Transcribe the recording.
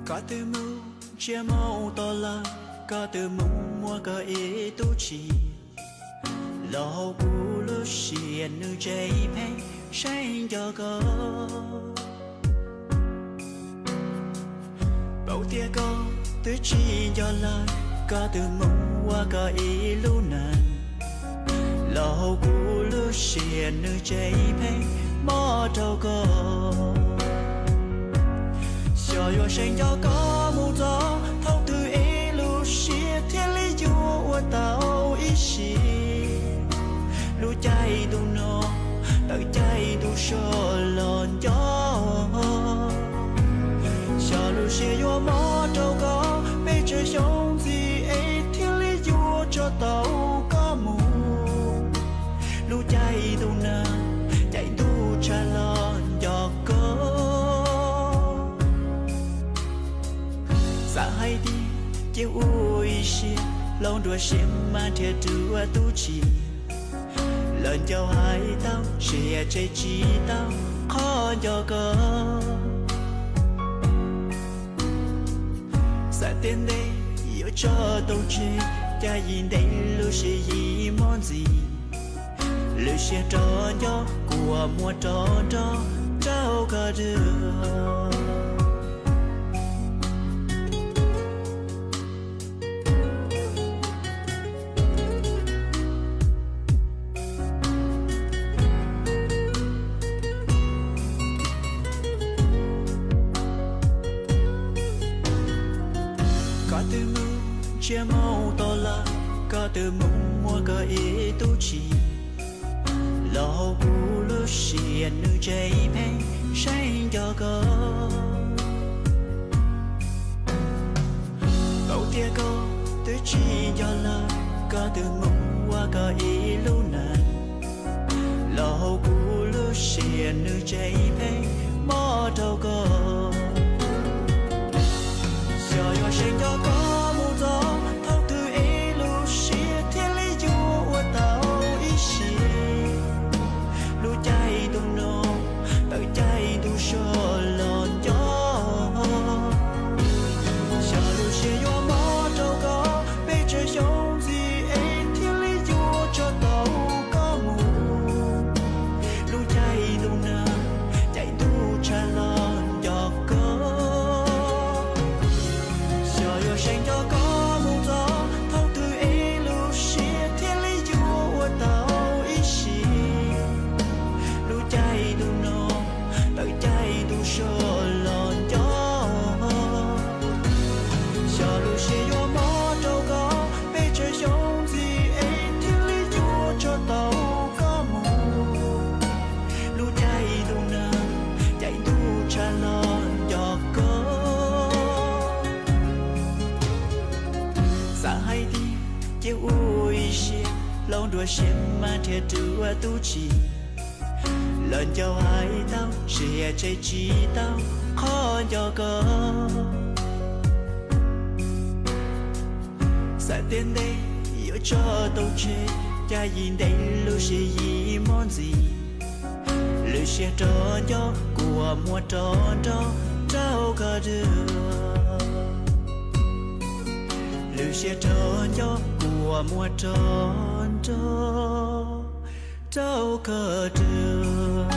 Koj twb mus ntsiab moo to lawm, koj twb mus muaj koj ib tug txiv, los hauv kuv lub siab nws tseem pheej seev nco koj. Paub tias koj twb tsis nco lawm, koj twb mus ua koj ib lub neej, los hauv kuv lub siab nws tseem pheej mob rau koj. Xyov yuav seev nco koj mus txog thaum twg es lub siab thiaj li yuav ua tau ib sim. Lub caij ntuj no tawm caij ntuj soj los nco. Xyov lub siab yuav mob rau koj pes tsawg xyoo ntxiv es thiaj li yuav tso tau koj mus. Lub caij ntuj no caij ntuj tshaj los nco koj. Xav hais tias cia ua ib siab, hloov dua siab mas nrhiav dua tus txiv. Lawv nco hais tau siab tseg tsis tau qhov nco koj. Xav tias ntev yuav tso tau tseg, cas yim ntev lub siab yim mob ntxiv. Lub siab rov nco kuv muab rov nrog rau koj dua. Koj twb mus ntsiab moo to lawm, koj twb mus muaj koj ib tug txiv, los hauv kuv lub siab nws tseem pheej seev nco koj. Paub tias koj twb tsis nco lawm, koj twb mus ua koj ib lub neej, los hauv kuv lub siab nws tseem pheej mob rau koj. Xyov yuav seev nco koj mus txog thaum twg es lub siab thiaj li yuav ua tau ib sim. Lub caij ntuj no tawm caij ntuj soj los nco. Xyov lub siab yuav mob rau koj pes tsawg xyoo ntxiv es thiaj li yuav tso tau koj mus. Lub caij ntuj no caij ntuj tshaj los nco koj. Xyov yuav seev nco koj mus txog thaum twg es lub siab thiaj li yuav ua tau ib sim. Lub caij ntuj no tawm caij ntuj soj los nco. Xyov lub siab yuav mob rau koj pes tsawg xyoo ntxiv es thiaj li yuav tso tau koj mus. Lub caij ntuj no caij ntuj tshaj los nco koj. Xav hais tias cia ua ib siab, hloov dua siab mas nrhiav dua tus txiv. Lawv nco hais tau siab tseg tsis tau qhov nco koj. Xav tias ntev yuav tso tau tseg, cas yim ntev lub siab yim mob ntxiv. Lub siab rov nco kuv muab rov nrog rau koj dua. Lub siab rov nco kuv muab rov nrog rau koj dua.